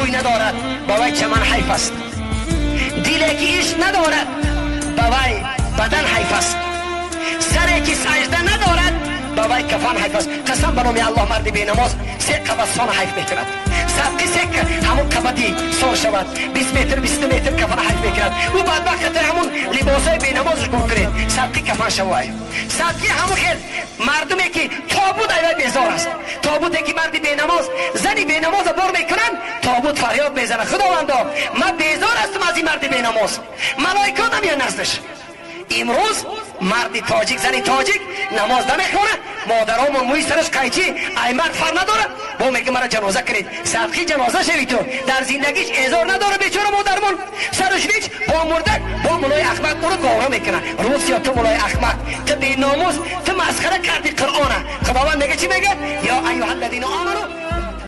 рӯй надорад, ба вай чаман ҳайф аст. Диле ки ишқ надорад, ба вай бадан ҳайф аст. Саре ки саҷда надорад, ба вай кафан ҳайф аст. Қасам ба номи Аллоҳ, марди бенамоз се қабат сон ҳайф мекунад. Садқи се ҳамун қабати сон шавад, 20 метр, 20 метр кафан ҳайф мекунад. Ӯ бадбахт хатар ҳамун либосҳои бенамозаш гум кунед, садқи кафан шавай. Садқи ҳамун хел мардуме ки тобут айвай безор аст. Тобуте ки марди бенамоз, зани бенамоза бор мекунанд, тобут фарёд мезанад: «Худовандо, ман безор ҳастам аз ин марди бенамоз». Малоика намеяд наздаш. Имрӯз марди тоҷик, зани тоҷик намоз намехонад. Модаромон мӯи сараш қайчи, ай мард фар надорад, бо мега: «Мара ҷаноза кунед». Садқи ҷаноза шави ту. Дар зиндагиш эзор надора бечора модармон, сараш вич бо мурдак, бо мулои ахмақ ӯро гора мекунад. Русия, ту мулои ахмақ, ту беномус, ту масхара карди Қуръона. Худованд мега, чӣ мега? Ё айюҳа аллазина оману